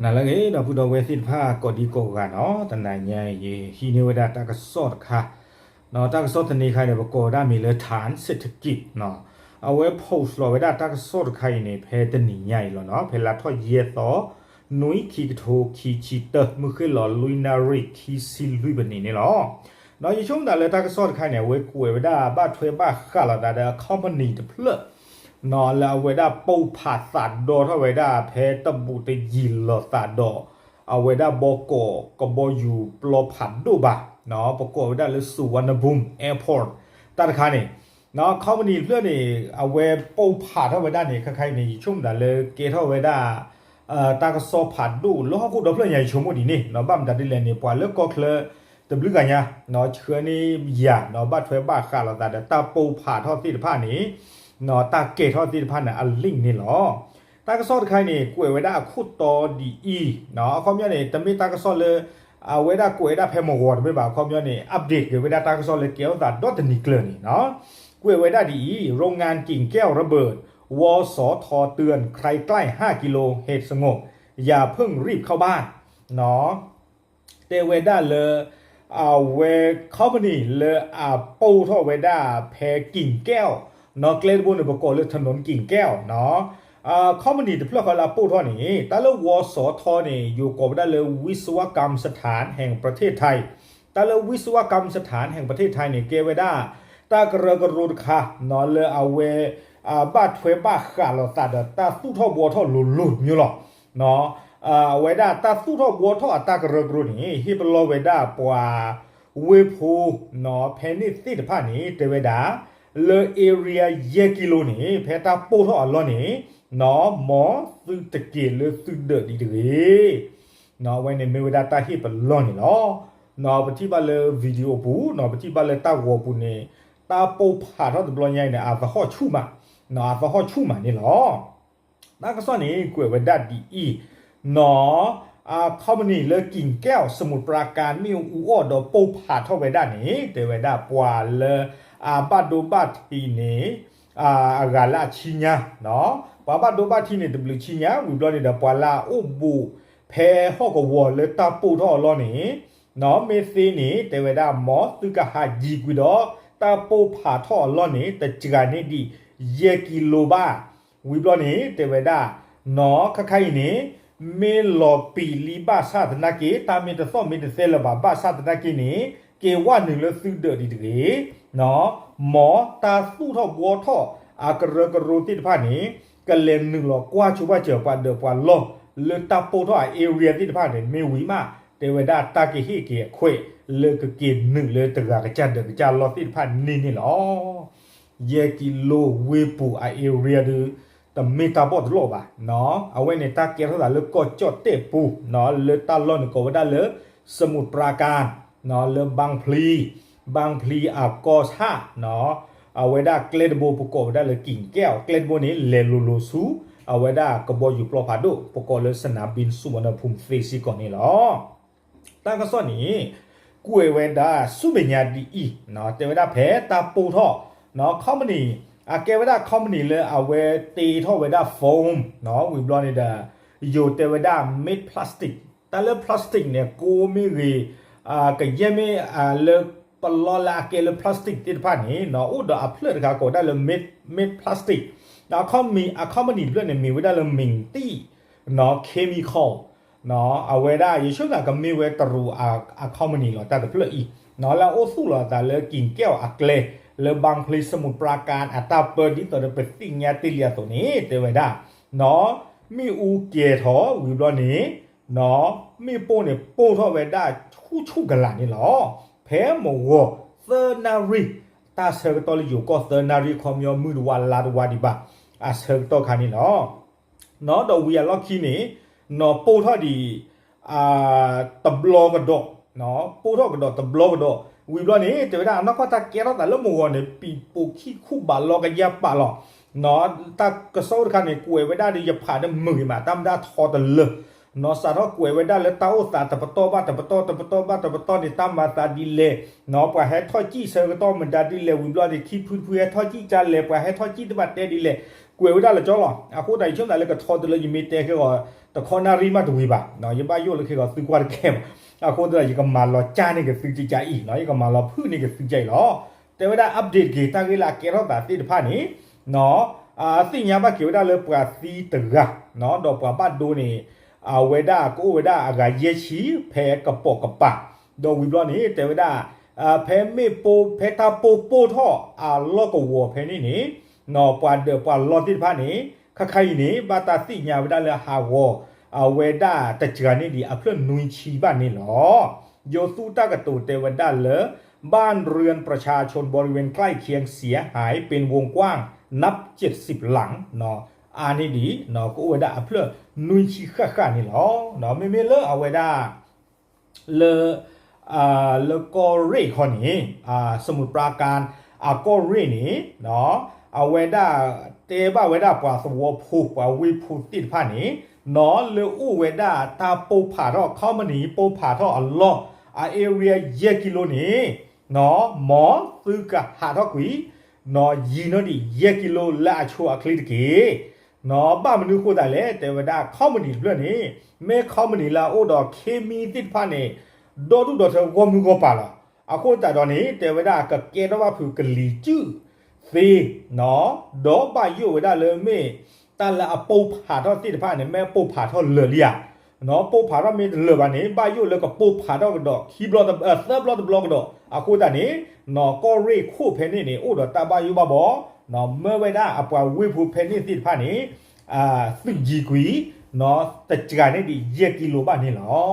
နၤလၢအဂ့ၤ ဒီပုၢ်ဒီဝဲၢ်သ့ၣ်တဖၣ် ကိးဒံကိးဂၤနီၤ, တနၤညါအံၤ ယဟံးန့ၢ်ဝဲဒၣ်တၢ်ကစီၣ်တခါ, တၢ်ကစီၣ်တနံၤခါန့ၣ် ပကိးဝဲဒၣ်မ့ၢ်လၢ ฐานเศรษฐกิจနီၤ, အဝဲ post လီၤဝဲဒၣ်တၢ်ကစီၣ်တခါအံၤန့ၣ် ဖဲတနံၤညါအံၤလီၤနီၤ, ဖဲလါထီၣ်ယဲၢ်သီ နွံ ခံကထိခံဆံတၢ မုၢ်ဃ့ၢ်လီၤလွံၢ်နၣ်ရံၣ်ခံဆံလွံၢ်မံးနံးန့ၣ်လီၤ. ဒီးယဆိကမိၣ်သးလၢတၢ်ကစီၣ်တခါန့ၣ် အဝဲကွဲးဝဲဒၣ်ဘၣ်ထွဲဘၣ်ဃးလိာ်သးဒီး company တဖျၢၣ် နီၤ လၢအဝဲဒၣ်ပိာ်ဖးသးဒီထီၣ်ဝဲဒၣ်ဖဲတဘူးတယံၤလိာ်သးဒီး အဝဲဒၣ်ဘီကီးကဘီယူၤပျီဖးဒိၣ်ဘၣ်, ပကိးဝဲဒၣ်လၢ สุวรรณภูมิ Airport တၢ်တခါန့ၣ်, နီၤ company တဖျၢၣ်န့ၣ် အဝဲပိာ်ဖးထီၣ်ဝဲဒၣ်န့ၣ် ခဲခါအံၤန့ၣ် ယဆိကမိၣ်သးလၢကဲထီၣ်ဝဲဒၣ် တၢ်ကစီၣ်ဖးဒိၣ်လၢဟီၣ်ခိၣ်ဒီဖျၢၣ်ညါ ယဆိကမိၣ်ဒ်န့ၣ်နီၤ, ဘၣ်မတၤဒ်လဲၣ်န့ၣ် ပှၤလၢကီၢ်ချၢ တဘျုးဂၤညါ ဆှၢန့ၢ်ယၤနီၤ ဘၣ်ထွဲဘၣ်ဃးလိာ်သးဒီးတၢ်ပိာ်ဖးထီၣ်သ့ၣ်တဖၣ်န့ၣ် နီၤ တၢ်ကဲထီၣ်သ့ၣ်တဖၣ်န့ၣ် အ link န့ၣ်လီၤ. တၢ်ကစီၣ်တခါအံၤန့ၣ် ကွဲးဝဲဒၣ်အခိၣ်တီဒ်အံၤ, အခီပညီန့ၣ် တမ့ၢ်တၢ်ကစီၣ်လၢ အဝဲဒၣ်ကွဲးဝဲဒၣ်ဖဲမဂီၤတမ့ၢ်ဘၣ်, အခီပညီန့ၣ် update က့ၤဝဲဒၣ်တၢ်ကစီၣ်လၢကဲထီၣ်သးဒီတနံၤကျၢၤန့ၣ်နီၤ, ကွဲးဝဲဒၣ်ဒ်အံၤ โรงงานกิ่งแก้วระเบิด วสท เตือน ใครใกล้ ห้า กิโล เหตุสงบ อย่าเพิ่งรีบเข้าบ้าน နီၤ တဲဝဲဒၣ်လၢ အဝဲ company လၢအပိာ်ထီၣ်ဝဲဒၣ်ဖဲ กิ่งแก้ว နီၤ, ကျဲတဘိန့ၣ် ပကိးလၢ ถนนกิ่งแก้ว နီၤ, company တဖျၢၣ်ဃီလၢအပိာ်ထီၣ်န့ၣ် တၢ်လၢ วสท န့ၣ် ယိၤကိးဝဲဒၣ်လၢ วิศวกรรมสถานแห่งประเทศไทย, တၢ်လၢ วิศวกรรมสถานแห่งประเทศไทย န့ၣ် ကဲဝဲဒၣ် တၢ်ကရၢကရိတခါ နီၤ လၢအဝဲ ဘၣ်ထွဲဘၣ်ဃးလိာ်သးဒီးတၢ်သူၣ်ထီၣ်ဘှီထီၣ်လိၤလိၤတမံၤလီၤ. အဝဲဒၣ်တၢ်သူၣ်ထီၣ်ဘှီထီၣ်အတၢ်ကရၢကရိန့ၣ် ဟ့ၣ်ပလီၢ်ဝဲဒၣ်ပှၤ ဝ့ၢ်ဖိ နီၤ ဖဲန့ၣ်သ့ၣ်တဖၣ်န့ၣ် တဲဝဲဒၣ် လၢ area ယဲၢ်ကံလိန့ၣ် ဖဲတၢ်ပိာ်ထီၣ်အလီၢ်န့ၣ် နီၤ မ်သုတက့ၤလၢသုဒၢးဒံးတဂ့ၤ. နီၤ အဝဲန့ၣ်မ့ၢ်ဝဲဒၣ်တၢ်ဟ့ၣ်ပလီၢ်န့ၣ်လီၤ. နီၤ ပထံၣ်ဘၣ်လၢ video အပူၤ နီၤ ပထံၣ်ဘၣ်လၢတၢ်ဂီၤပူၤန့ၣ် တၢ်ပိာ်ဖးထီၣ်တဘျီညါအံၤန့ၣ် အသဟီၣ်ဆူၣ်မး, နီၤ အသဟီၣ်ဆူၣ်မးန့ၣ်လီၤ. တၢ်ကစီၣ်န့ၣ် ကွဲးဝဲဒၣ်ဒ်အံၤ, နီၤ company လၢ กิ่งแก้ว สมุทรปราการ မ့ၣ်အူအီၣ်ဒီးပိာ်ဖးထီၣ်ဝဲဒၣ်န့ၣ် တဲဝဲဒၣ်ပှၤလၢ အဘၣ်ဒိဘၣ်ထံးန့ၣ် အဂၤလၢအဆံညါ, နီၤ ပှၤဘၣ်ဒိဘၣ်ထံးန့ၣ် တဘျုးဆံညါ ဝံၤဘျီန့ၣ်ဒီး ပှၤလၢအအိၣ်ဘူး ဖဲဟီၣ်ကဝီၤလၢတၢ်ပိာ်ထီၣ်အလီၢ်န့ၣ် နီၤ မ့ၢ်သ့န့ၣ် တဲဝဲဒၣ် မ်သုကဟးယံၤကွံာ်ဒီး တၢ်ပိာ်ဖးထီၣ်အလီၢ်န့ၣ် တစှၤန့ၢ်ဒံး ယဲၢ်ကံလိဘၣ်. ဝံၤဘျီန့ၣ် တဲဝဲဒၣ် နီၤ ခဲခါအံၤန့ၣ် မ့ၢ်လီၤပံာ်လံဘၣ်ဆၣ်သနာ်က့ တၢ်မ့ၢ်တသီၣ်မ့ၢ်တသဲလၢၤဘၣ် ဘၣ်ဆၣ်သနာ်က့န့ၣ် က့ၤဝဲနုာ်လၢသုဒၢးဒံးတဂ့ၤ. နီၤ မ်တၢ်သူၣ်ထီၣ်ဘှီထီၣ်အကရၢကရိသ့ၣ်တဖၣ်န့ၣ် ကလဲၤနုာ်လီၤကွၢ်ဆိဘၣ်စၢၤပှၤဒၢးပှၤလီၢ် လၢတၢ်ပိာ်ထီၣ်အ area သ့ၣ်တဖၣ်န့ၣ် မ့ၢ်ဝံၤမး တဲဝဲဒၣ်တၢ်ကဟ့ၣ်က့ၤအခွဲး လၢကက့ၤနုာ်လၢတဂၤကစၢ်ဒၢးကစၢ်လီၢ်သ့ၣ်တဖၣ်န့ၣ်န့ၣ်လီၤ. ယဲၢ်ကံလိဝ့ၢ်ပူၤအ area ဒီး တမ့ၢ်တၢ်ဘီၣ်တလီၢ်ဘၣ်. အဝဲန့ၣ်တၢ်ကဲထီၣ်သးလၢကီၢ်ကၠီၣ်တဲၣ်ပူၤ နီၤ လၢတၢ်လီၢ်န့ၣ်ကိးဝဲဒၣ်လၢ สมุทรปราการ နီၤ လၢ บางพลี ဘၣ်ဖျံ အကီၢ်ဆၣ် နီၤ အဝဲဒၣ်ကျဲတဘိပကိးဝဲဒၣ်လၢ กิ่งแก้ว ကျဲတဘိန့ၣ် လဲၤလိၤလိၤဆူ အဝဲဒၣ်ကဘီယူၤပျီဖးဒိၣ် ပကိးလၢ สนามบินสุวรรณภูมิ သ့စ့ၢ်ကီးန့ၣ်လီၤ. တၢ်ကစီၣ်န့ၣ် ကွဲးဝဲဒၣ်ဆူမဲာ်ညါဒ်အံၤ, တဲဝဲဒၣ်ဖဲတၢ်ပိာ်ထီၣ် company အကဲဝဲဒၣ် company လၢအဝဲတ့ထီၣ်ဝဲဒၣ် foam နီၤ ဝံၤဘျီန့ၣ်ဒီး ယိၤတဲဝဲဒၣ် made plastic တၢ်လၢ plastic န့ၣ် ကိးမ့ၢ်ဂ့ၤ ကယဲၢ်မ့ၢ်လၢပလီၢ်လၢအကဲလၢ plastic သ့ၣ်တဖၣ်န့ၣ် အိၣ်ဒီးအဖျၢၣ်တခါကိးဝဲဒၣ်လၢ made made plastic အ company တဖျၢၣ်န့ၣ် မ့ၢ်ဝဲဒၣ်လၢ မ့ၣ်တံၣ် နီၤ chemical နီၤ အဝဲဒၣ်ယဆိကမိၣ်ကမ့ၢ်ဝဲတရူးအ company လီၤ တၢ်တဖျၢၣ်အံၤ နီၤ လၢအအိၣ်သူၣ်လီၤအသးလၢ กิ่งแก้ว အကျဲ လၢ บางพลี สมุทรปราการ အတၢ်ပၢဒ်သိးဒီးပသ့ၣ်ညါတ့ၢ်လံအသိးန့ၣ် တဲဝဲဒၣ် နီၤ မ့ၣ်အူကဲၤထီၣ်ဝံၤဘျီန့ၣ် နီၤ မ့ၣ်ပိၢ်န့ၣ်ပိၢ်ထီၣ်ဝဲဒၣ်ဆူၣ်ဆူၣ်ကလာ်န့ၣ်လီၤ. ဖဲမဂီၤသၢနၣ်ရံၣ် တၢ်ဆၢကတီၢ်လၢယိၤကီၢ်သၢနၣ်ရံၣ် ခီပညီမုၢ်တဝါလါတဝါဒံးဘၣ် အဆၢကတီၢ်ခါန့ၣ်လီၤ. နီၤ ဒီးဝံၤအလီၢ်ခံန့ၣ် နီၤ ပိၢ်ထီၣ်ဒံး တဘျီကဒီး ပိၢ်ထီၣ်ကဒီးတဘျီကဒီး ဝံၤဘျီန့ၣ် တဲဝဲဒၣ်အနီၢ်ကီၢ်တၢ်ကဲထီၣ်သးလၢမဂီၤန့ၣ် ပံၤပိာ်ခံခူၣ်ဘၣ်လီၤကယၢ်ပာ်လီၤ နီၤ တၢ်ကစီၣ်အိၣ်တခါန့ၣ် ကွဲးဝဲဒၣ်ဒီးယဖးဒီးမုာ်ဂ့ၤမး တၢ်မ့ၢ်ဒၣ်ထီတလၢ နီၤ စးထီၣ်ကွဲးဝဲဒၣ်လၢတၢ်အိၣ်သးတပတီၢ်ဘၣ်တပတီၢ် တပတီၢ်ဘၣ်တပတီၢ်န့ၣ် တၢ်မၤသးဒ်လဲၣ် နီၤ ပှၤဟဲထီၣ်စံၣ်ဆၢကတီၢ်မတၤဒ်လဲၣ် ဝံၤဘျီန့ၣ် ခံဖုတဖုဟဲထီၣ်စံၣ်ကၢ်လဲၣ် ပှၤဟဲထီၣ်စံၣ်တဘၣ်တဲဒ်လဲၣ် ကွဲးဝဲဒၣ်လၢကၠီလီၤ. အဃိသတး ယဆိကမိၣ်သးလၢကထီတလၢယမ့ၢ်တဲခဲဂီၤ တခီနၣ်ရံၣ်မးတဝံၤဘၣ်, ယဘၣ်ယိၣ်လၢခဲဂီၤသုကွၢ်တကဲဘၣ်. အဃိသတး ယကမၤလီၤကၢ်န့ၢ်က့ၤသုကကးအံၤ, ယကမၤလီၤဖုၣ်န့ၢ်က့ၤသုကကးအံၤလီၤ. တဲဝဲဒၣ် update က့ၤ တၢ်ဂ့ၢ်လၢအကဲထီၣ်သးသ့ၣ်တဖၣ်န့ၣ် သ့ၣ်ညါဘၣ်က့ၤဝဲဒၣ်လၢပှၤသံတဂၤ, ဒီးပှၤဘၣ်ဒိန့ၣ် အဝဲဒၣ်ကအိၣ်ဝဲဒၣ်အဂၤယဲၢ်ဆံ ဖဲကပိာ်ကပၤ, ဒီးဝံၤဘျီန့ၣ် တဲဝဲဒၣ် ဖဲမ့ၣ်ပိၢ် ဖဲတၢ်ပိၢ်ပိၢ်ထီၣ်အလီၢ်ကဝီၤဖဲန့ၣ်န့ၣ် ပှၤဒၢးပှၤလီၢ်သ့ၣ်တဖၣ်န့ၣ် ခါခါအံၤန့ၣ် ဘၣ်တၢ်သ့ၣ်ညါဝဲဒၣ်လၢဟးဂီၤ အဝဲဒၣ်တစှၤန့ၢ်ဒံးအဖျၢၣ်နွံဆံဘၣ်န့ၣ်လီၤ. ယိၤသူတၢ်ကတိၤတဲဝဲဒၣ်လၢ บ้านเรือนประชาชนบริเวณใกล้เคียงเสียหายเป็นวงกว้างนับเจ็ดสิบหลัง အါန့ၢ်ဒံး ကအိၣ်ဝဲဒၣ်အဖျၢၣ်နွံဆံဃၣ်ဃၣ်န့ၣ်လီၤ. မ့မ့ၢ်လၢအဝဲဒၣ် လၢ လၢကီၢ်ရ့ၣ်ခီန့ၣ် စမုၢ်ပြါကါ အကီၢ်ရ့ၣ်န့ၣ် အဝဲဒၣ်တဲဘၣ်ဝဲဒၣ်ပှၤသဝီဖိ ပှၤဝ့ၢ်ဖိသ့ၣ်တဖၣ်န့ၣ် လၢအိၣ်ဝဲဒၣ်တၢ်ပိၢ်ဖးထီၣ် ခီမနံၣ်ပိၢ်ဖးထီၣ်အလီၢ် အ area ယဲၢ်ကံလိန့ၣ် မ်သုကဟးထီၣ်ကွံာ် ယံၤနီၣ်ဒံးယဲၢ်ကံလိလၢအဆိအချ့တက့ၢ်. ဘၣ်မနုၤအဃိသတးလဲၣ် တဲဝဲဒၣ် ခီမနံၣ်တဖျၢၣ်န့ၣ် မ့ၢ်ခီမနံၣ်လၢအအိၣ်ဒီးခ့မံသ့ၣ်တဖၣ်န့ၣ် ဒီဒူၣ်ဒီထၢဂီၢ်မုၢ်ဂီၢ်ပၤလီၤ. အဃိသတးဒီးန့ၣ် တဲဝဲဒၣ်ကကဲထီၣ်ဘၣ်ဖုးကလံၤစုၣ်သ့ ဒီးဘၣ်ယိၣ်ဝဲဒၣ်လၢမ့ၢ်တၢ်လၢအပိၢ်ဖးထီၣ်သ့ၣ်တဖၣ်န့ၣ် မ့ၢ်အပိၢ်ဖးထီၣ်လၢာ်လံဧါ. ပိၢ်ဖးထီၣ်မ့ၢ်တလၢာ်ဘၣ်န့ၣ် ဘၣ်ယိၣ်လၢကပိၢ်ဖးထီၣ်ကဒီးခံဘျီ သၢဘျီတဘျီကဒီး အဃိသတးန့ၣ် ကီၢ်ရ့ၣ်ခိၣ်ဖဲန့ၣ်န့ၣ် အိၣ်ဒီးတၢ်ဘၣ်ယိၣ်ဘၣ်ဘီ မၢဝဲဒၣ်အပှၤဝ့ၢ်ဖိဖဲန့ၣ်သ့ၣ်တဖၣ်န့ၣ် သုးယံၤကွံာ် တစှၤန့ၢ်ဒံးယဲၢ်ကံလိဘၣ်န့ၣ်လီၤ.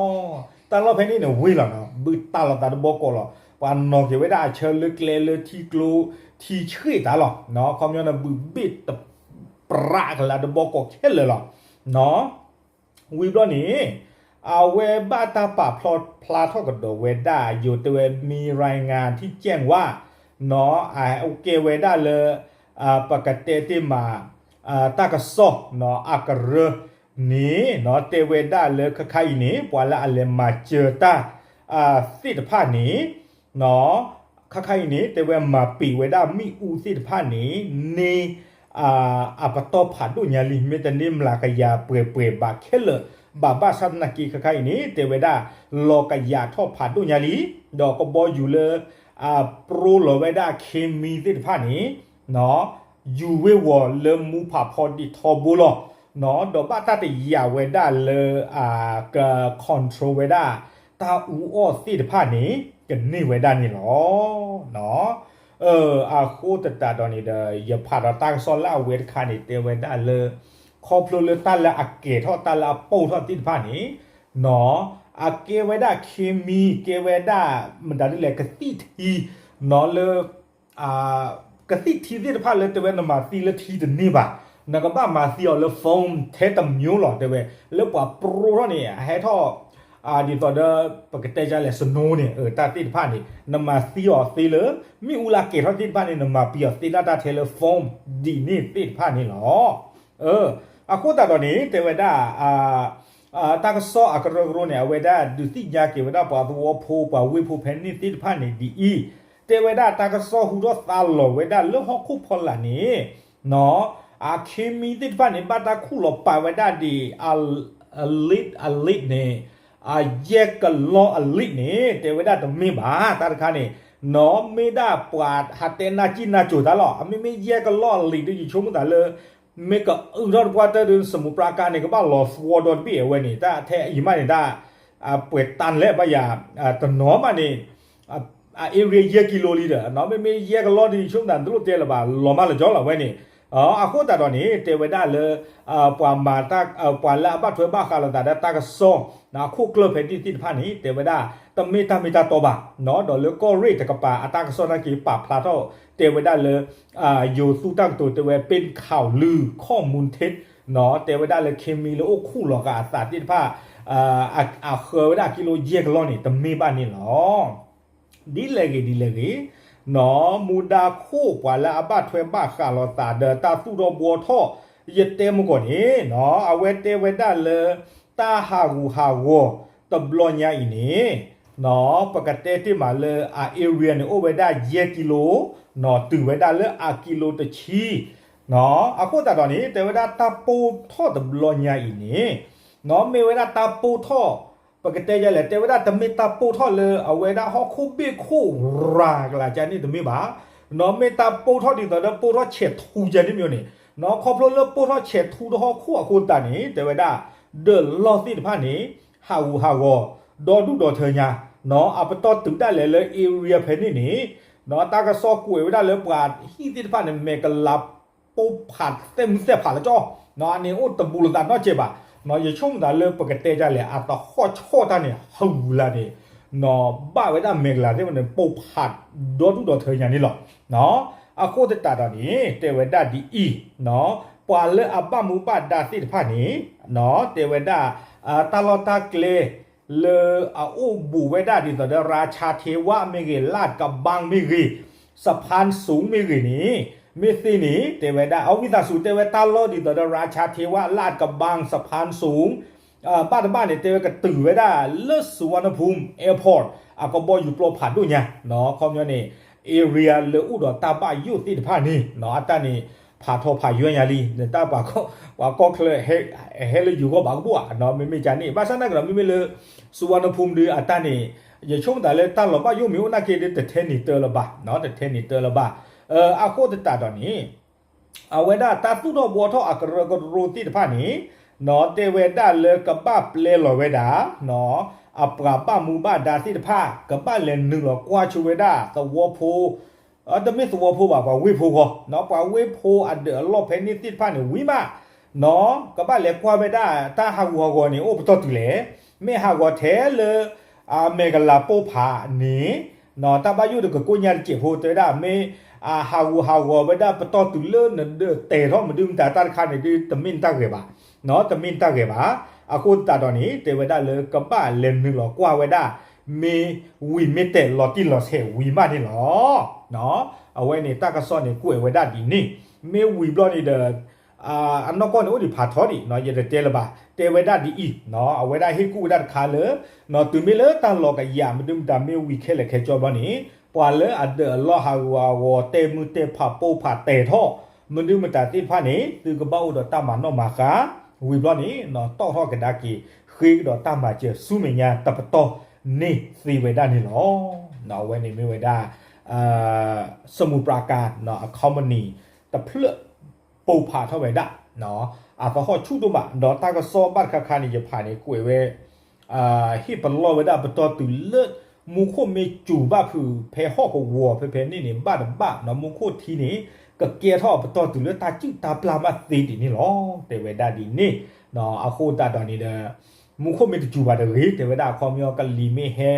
တၢ်လီၢ်ဖဲန့ၣ်န့ၣ်ဝ့ၢ်လီၤနီၤ ဘုးတၢ်လီၤသးတဘီကီးလီၤ. ပှၤနီၤက့ၤဝဲဒၣ်အဆၢလၢကျဲလၢထံကျိထံဆှ့ၣ်တၢ်လီၤ. ခီပညီန့ၣ်ဘုးဘ့ၣ်တပြးကလးတဘီကီးခဲလၢာ်လီၤ. ဝံၤဘျီန့ၣ် အဝဲဘၣ်တၢ်ပာ်ဖျါထီၣ်ကဒီးဝဲဒၣ် ယိၤတဲဝဲ မံၤရၤငါထံကဲၣ်ဝါ နီၤ အကဲဝဲဒၣ်လၢ ပကတဲတ့ၢ်မး တၢ်ကစီၣ်နီၤ အကရၢန့ၣ် တဲဝဲဒၣ်လၢခါခါအံၤန့ၣ် ပှၤလၢအလဲၤမၤစၢၤတၢ် သ့ၣ်တဖၣ်န့ၣ် ခါခါအံၤန့ၣ် တဲဝဲမၤပံာ်ဝဲဒၣ်မ့ၣ်အူသ့ၣ်တဖၣ်န့ၣ် န့ၢ် အပတီၢ်ဖးဒိၣ်ညါလံ မ့တမ့ၢ်မျးကယၤပှဲၤပှဲၤဘၣ်ခဲလၢာ်ဘၣ် ဘၣ်ဆၣ်သနာ်က့ ခါခါအံၤန့ၣ် တဲဝဲဒၣ် လီၤကယၤထီၣ်ဖးဒိၣ်ညါလံ ဒီးကဘီယူၤလၢ အပြိလီၤဝဲဒၣ်ခ့မံသ့ၣ်တဖၣ်န့ၣ် ယူၤဝ့ၢ်ဝီၤလၢမူဖးဖီဒံးထီဘိလီၤ. ဒီးဘၣ်တၢ်တယာ်ဝဲဒၣ်လၢအက control ဝဲဒၣ် တၢ်အူအီၣ်သ့ၣ်တဖၣ်န့ၣ် ကန့ၢ်ဝဲဒၣ်န့ၣ်လီၤ. အဃိသတးဒီးန့ၣ်ဒီး ယဖးဒီးတၢ်ကစီၣ်လၢအဝဲတခါန့ၣ် တဲဝဲဒၣ်လၢ ခီဖျိလၢတၢ်လၢအကဲၤထီၣ်တၢ်လၢအပိၢ်ထီၣ်သ့ၣ်တဖၣ်န့ၣ် အကဲဝဲဒၣ်ခ့မံ ကဲဝဲဒၣ် မတၤဒ်လဲၣ် ကသံၣ်ထံ လၢ ကသံၣ်ထံသ့ၣ်တဖၣ်လၢတဲဝဲနမၤသံလၢထံတန့ၢ်ဘၣ်, နကဘၣ်မၤသံအီၤလၢ foam ထဲတမျိုးလီၤ တဲဝဲ, လၢပှၤပြိထီၣ်န့ၣ် အဟဲထီၣ် ဒ်သိးဒီး ပကတဲဒ်လဲၣ် snow န့ၣ် တၢ်သ့ၣ်တဖၣ်န့ၣ် နမၤသံအီၤသ့လၢ မ့ၣ်အူလၢအကဲၤထီၣ်သ့ၣ်တဖၣ်န့ၣ် နမၤပံၤအီၤသ့ဒၣ်တၢ်ထဲလၢ foam ဒ်န့ၣ်သ့ၣ်တဖၣ်န့ၣ်လီၤ. အဃိသတးဒီးန့ၣ် တဲဝဲဒၣ် တၢ်ကစီၣ်အကရၢကရိန့ၣ် အဝဲဒၣ်ဒုးသ့ၣ်ညါက့ၤဝဲဒၣ်ပှၤသဝီဖိ ပှၤဝ့ၢ်ဖိဖဲန့ၣ်သ့ၣ်တဖၣ်န့ၣ်ဒ်အံၤ, တဲဝဲဒၣ်တၢ်ကစီၣ်ဟူထီၣ်သါလီၤဝဲဒၣ်လၢဟီၣ်ခိၣ်ဖီလာ်န့ၣ် အခ့မံသ့ၣ်တဖၣ်န့ၣ် ဘၣ်တၢ်ခူၣ်လီၤပာ်ဝဲဒၣ်ဒ် အလံး အလံးန့ၣ် အယဲၢ်ကလီအလံးန့ၣ် တဲဝဲဒၣ်တမ့ၢ်ဘၣ် တၢ်တခါန့ၣ် နီၢ်မ့ၢ်ဒၣ်ပှၤဟးတဲနၢ်ကံၢ်နၢ်ကိၤတၢ်လီၤ. အမ့မ့ၢ်ယဲၢ်ကလီအလံးဒီး ယဆိကမိၣ်သးလၢ မ့ၢ်ကအုထီၣ်တပှၢ်တၢၢ်ဒီး စမူးပြးကါန့ၣ် ကဘၣ်လီၤသဝီဒီတဘ့ၣ်အဝဲန့ၣ် တၢ်ထဲအံၤမးန့ၣ် တၢ်ပှဲၤတၢ်လဲၣ်ဘၣ်ယၤ တနီၤမးန့ၣ် အ area ယဲၢ်ကံလိလံဒီး နီၢ်မ့မ့ၢ်ယဲၢ်ကလီဒီး ယဆိကမိၣ်သးတလိၣ်တဲလၢၤဘၣ် လီၤမးလၢၤကၠီလီၤဝဲန့ၣ်. အဃိသတးဒီးန့ၣ် တဲဝဲဒၣ်လၢ ပှၤမၤတၢ် ပှၤလၢအဘၣ်ထွဲဘၣ်ဃးလိာ်သးဒီးတၢ်ကစီၣ် အခိၣ်ကျၢၢ်ဖဲန့ၣ်သ့ၣ်တဖၣ်န့ၣ် တဲဝဲဒၣ် တမ့ၢ်တၢ်မ့ၢ်တၢ်တီဘၣ် ဒီးလၢကီၢ်ရ့ၣ်တကပၤ အတၢ်ကစီၣ်နာ်က့ၤပာ်ဖျါထီၣ် တဲဝဲဒၣ်လၢ ယိၤသူတၢ်ကတိၤတဲဝဲ ပ့ၣ်ခၢဝ်လုၢ် ခီၣ်မူထ့း တဲဝဲဒၣ်လၢခ့မံလၢအိၣ်ခူၣ်လီၤဃာ်အသးသ့ၣ်တဖၣ် အဃၢၤဝဲဒၣ်ကံလိယဲၢ်ကလီန့ၣ် တမ့ၢ်ဘၣ်န့ၣ်လီၤ. ဒ်လဲၣ်ဂ့ၤ ဒ်လဲၣ်ဂ့ၤ နီၢ်မူဒါခိၣ်ပှၤလၢအဘၣ်ထွဲဘၣ်ဃးလိာ်သးဒီးတၢ်သူၣ်ထီၣ်ဘှီထီၣ် ယတဲမုၢ်ကီၢ်န့ၣ် နီၢ်အဝဲတဲဝဲဒၣ်လၢ တၢ်ဟးဂူာ်ဟးဂီၤတဘျီညါအံၤန့ၣ် နီၢ်ပကတဲတ့ၢ်မးလၢအ area န့ၣ် အိၣ်ဝဲဒၣ်ယဲၢ်ကံလိ နီၢ်တုၤဝဲဒၣ်လၢအကံလိတဆံ အဃိသတးဒီးန့ၣ် တဲဝဲဒၣ်တၢ်ပိၢ်ထီၣ်တဘျီညါအံၤန့ၣ် မ့ၢ်ဝဲဒၣ်တၢ်ပိၢ်ထီၣ် ပကတဲယလဲၣ် တဲဝဲဒၣ်တမ့ၢ်တၢ်ပိၢ်ထီၣ်လၢအဝဲဒၣ်ဟီၣ်ခိၣ်ဘ့ၣ်ခိၣ်ရၤကလးကန့ၣ်တမ့ၢ်ဘၣ်, မ့ၢ်တၢ်ပိၢ်ထီၣ်ဒ်သိးဒီးပိၢ်ထီၣ်ဆဲးထူကန့ၣ်မ့ၢ်န့ၣ်, ခီဖျိလၢပိၢ်ထီၣ်ဆဲးထူတဟီၣ်ခိၣ်အဃိသတးန့ၣ် တဲဝဲဒၣ် ဒၢးလီၢ်သ့ၣ်တဖၣ်န့ၣ် ဟးဂူာ်ဟးဂီၤ ဒီဒူၣ်ဒီထၢညါ, အပတီၢ်တုၤဒၣ်လဲာ်လၢ area ဖဲန့ၣ်န့ၣ် တၢ်ကစီၣ်ကွဲးဝဲဒၣ်လၢပှၤဟံၣ်သ့ၣ်တဖၣ်န့ၣ် မဲာ်ကလၤပိၢ်ဖးသဲးမုၢ်သဲးဖးလၢကၠီ, အန့ၣ်အိၣ်တဘူးလိာ်သးနီတစဲးဘၣ်, ယဆိကမိၣ်သးလၢပကတဲဒ်လဲၣ် အသဟီၣ်ဆီၣ်တၢ်န့ၣ် ဟးဂူာ်လၢန့ၣ် ဘၣ်ဝဲဒၣ်မဲာ်ကလၤသ့ၣ်တဖၣ်န့ၣ် ပိၢ်ဖးဒီဒူၣ်ဒီထၢညါန့ၣ်လီၤ. အဃိသတးဒီးန့ၣ် တဲဝဲဒၣ်ဒ်အံၤ, ပှၤလၢအဘၣ်မူဘၣ်ဒါသ့ၣ်တဖၣ်န့ၣ် တဲဝဲဒၣ် တၢ်လီၢ်တၢ်ကျဲ လၢအအိၣ်ဘူးဝဲဒၣ်ဒ်သိးဒီး ရၤဆါထ့ဝါမ့ၢ်ဂ့ၤ, လၢၣ်ကဘၣ်မ့ၢ်ဂ့ၤ, စဖၣ်စူၤမ့ၢ်ဂ့ၤန့ၣ် မ့ၢ်သ့န့ၣ် တဲဝဲဒၣ် အဝံသးစူၤ တဲဝဲတၢ်လီၢ်ဒ်သိးဒီး ရၤဆါထ့ဝါ, လၢၣ်ကဘၣ်, စဖၣ်စူၤ ဘၣ်တဘၣ်န့ၣ် တဲဝဲကတုၤဝဲဒၣ်လၢ Suvarnabhumi Airport အကဘီယူၤပျီဖးဒိၣ်ညါ, ခီပညီန့ၣ် area လၢအိၣ်ဒီးတၢ်ဘၣ်ယိၣ်သ့ၣ်တဖၣ်န့ၣ် အတၢ်န့ၣ် ဖးထီဖးယွဲညါလံ, တၢ်ပှၤကီၢ်ချၢ ဟဲလၢယိၤဂီၢ်ဘၣ်ကဘၣ်ဧါ, မ့မ့ၢ်ကန့ၣ် ဘၣ်ဆၣ်သနာ်က့ဒီး မ့မ့ၢ်လၢ Suvarnabhumi ဒုးအတၢ်န့ၣ် ယဆိကမိၣ်သးလၢတၢ်လီၤဘၣ်ယိၣ်မ့ၢ်အိၣ်နာ်က့ဒီး တထဲန့ၣ်တၢလၢၤဘၣ်, တထဲန့ၣ်တၢလၢၤဘၣ်, အဃိသတးဒီးန့ၣ် အဝဲဒၣ်တၢ်သူၣ်ထီၣ်ဘှီထီၣ်အကရၢကရိသ့ၣ်တဖၣ်န့ၣ် တဲဝဲဒၣ်လၢကဘၣ်ပျဲလီၤဝဲဒၣ် အပှၤဘၣ်မူဘၣ်ဒါသ့ၣ်တဖၣ် ကဘၣ်လဲၤနုာ်လီၤကွၢ်ဆိဝဲဒၣ်သဝီဖိ, တမ့ၢ်သဝီဖိဘၣ် ပှၤဝ့ၢ်ဖိဂီၢ်, ပှၤဝ့ၢ်ဖိအဒၢးအလီၢ်ဖဲန့ၣ်သ့ၣ်တဖၣ်န့ၣ်ဝံၤမး, ကဘၣ်လဲၤကွၢ်ဝဲဒၣ်တၢ်ဟးဂူာ်ဟးဂီၤန့ၣ် အိၣ်ပတီၢ်တုၤလဲၣ်, မ့ၢ်ဟးဂီၤထဲလၢ အမဲာ်ကလၤပိၢ်ဖးန့ၣ် တၢ်ဘၣ်ယိၣ်ဒီးကကိးညါတစဲးဖိ တဲဝဲဒၣ် မ့ၢ်အဟးဂူာ်ဟးဂီၤဝဲဒၣ်ပတီၢ်တုၤလၢနဒၢးတဲာ်ထီၣ်မနုၤမတၤတၢ်တခါန့ၣ်ဒုး တမ့ၢ်နတၢ်ဂဲၤဘၣ်, တမ့ၢ်နတၢ်ဂဲၤဘၣ်, အဃိသတးဒီးန့ၣ် တဲဝဲဒၣ်လၢကဘၣ်လဲၤနုာ်လီၤကွၢ်ဝဲဒၣ် မ့ၢ်ဝံၤမ့ၢ်တဲာ်လီၤတံၢ်လီၤဆဲးဝံၤမးန့ၣ်လီၤ. အဝဲန့ၣ်တၢ်ကစီၣ်န့ၣ်ကွဲးဝဲဒၣ်ဒ်န့ၣ်, မ့ၢ်ဝံၤဘျီန့ၣ်ဒီး အနီၢ်ကီၢ်န့ၣ်အိၣ်ဒံးဖးထီဒံး ယတတဲလၢၤဘၣ်, တဲဝဲဒၣ်ဒ်အံၤ, အဝဲဒၣ်ဟ့ၣ်ကူၣ်ဝဲဒၣ်တခါလၢ တုၤမ့ၢ်လၢတၢ်လီၤကယးမနုၤမတၤမ့ၢ်ဝံၤခဲလၢာ်ခဲဆ့ဘျီန့ၣ် ပှၤလၢအဒၢးအလီၢ်ဟးဂူာ်ဟးဂီၤတဲာ်မုၢ်တဲာ်ဖးပိၢ်ဖးတဲာ်ထီၣ် မနုၤမတၤသ့ၣ်တဖၣ်န့ၣ် သုကဘၣ်အိၣ်ဒီးတၢ်မၤနီၣ်မၤဃါ, ဝံၤဘျီန့ၣ် တီၣ်ထီၣ်ကဒါက့ၤ ဃ့ကဒီးတၢ်မၤစၢၤဆူမဲာ်ညါတပတီၢ်န့ၣ်သ့ဝဲဒၣ်န့ၣ်လီၤ. အဝဲန့ၣ်မ့ၢ်ဝဲဒၣ် စမူးပြၤကၤ အ company တဖျၢၣ် ပိၢ်ဖးထီၣ်ဝဲဒၣ် အသဟီၣ်ဆူၣ်ဒိၣ်မး ဒီးတၢ်ကစီၣ်ဘၣ်တခါခါန့ၣ် ယဖးန့ၣ်ကွဲးဝဲ ဟ့ၣ်ပလီၢ်ဝဲဒၣ်ပတီၢ်တုၤလၢ မူခိၣ်မ့ၢ်စူၤဘၣ်ဖုးဖဲဟီၣ်ကဝီၤဖဲဖဲန့ၣ်န့ၣ် ဘၣ်တဘၣ် မူခိၣ်ထံန့ၣ် ကကဲထီၣ်ပတီၢ်တုၤလၢတၢ်စုၣ်တၢ်ပျၢ်ဘၣ်သ့ဒ်န့ၣ်လီၤ. တဲဝဲဒၣ်ဒ်န့ၣ် အဃိသတးဒီးန့ၣ်ဒီး မူခိၣ်မ့ၢ်တစူၤဘၣ်တဂ့ၤ တဲဝဲဒၣ်အခီပညီကလံၤမ့ၢ်ဟဲ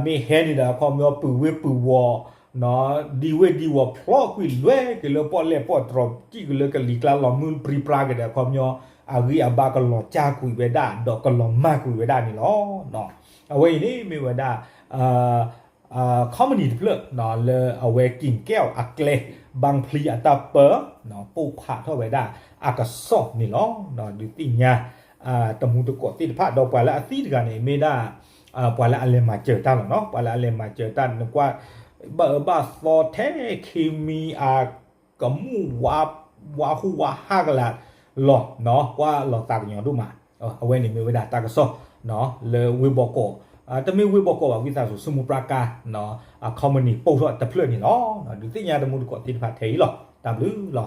မ့ၢ်ဟဲန့ၣ်ဒီးအခီပညီပုၢ်ဝ့ၢ်ပုၢ်ဝီၤ ဒံဝ့ၢ်ဒံဝီၤဖျီကွံာ်လွဲက့ၤလၢပီၣ်လဲၣ်ပီၣ်တြီၤ ကံၣ်က့ၤလၢကလံၤကျါလီၤမုၢ်ပြံပြါက့ၤဒီးအခီပညီ အဂံၢ်အဘါကလီၤစၢ်ကွံာ်ဝဲဒၣ် ဒီးကလီၤမၢ်ကွံာ်ဝဲဒၣ်န့ၣ်လီၤ. အဝဲအံၤန့ၣ်မ့ၢ်ဝဲဒၣ် company တဖျၢၣ် လၢအဝဲက့ၤကဲအီၤအကျဲ ဘၣ်ဖျံအတၢ်ပၢ ပိၢ်ဖးထီၣ်ဝဲဒၣ်အကစီၣ်န့ၣ်လီၤ. ဒုးသ့ၣ်ညါ တမူတကိးသ့ၣ်တဖၣ် ဒီးပှၤလၢအသံတဂၤန့ၣ် မ့ၢ်ဒၣ် ပှၤလၢအလဲၤမၤစၢၤတၢ်လီၤနီၤ ပှၤလၢအလဲၤမၤစၢၤတၢ်န့ၣ် ကွၢ် ဘၣ်အၢဘၣ်သီထဲခံမံၤအကမူၣ် ဝါဟူဝါဟါကလာ်လီၤ ကွၢ်လီၤသးကညီၤဒိၣ်မး အဝဲန့ၣ်မ့ၢ်ဝဲဒၣ်တၢ်ကစီၣ် လၢဝ့ၢ်ဘီကီး တမ့ၢ်ဝ့ၢ်ဘီကီးဘၣ် ဝံသးစူၤ စမူးပြၤကၤ အ company ပိၢ်ထီၣ်တဖျၢၣ်န့ၣ်လီၤ. ဒုးသ့ၣ်ညါတမူတကိးသ့ၣ်တဖၣ်ထဲအံၤလီၤ. တၢ်ဘျုးလီၤ.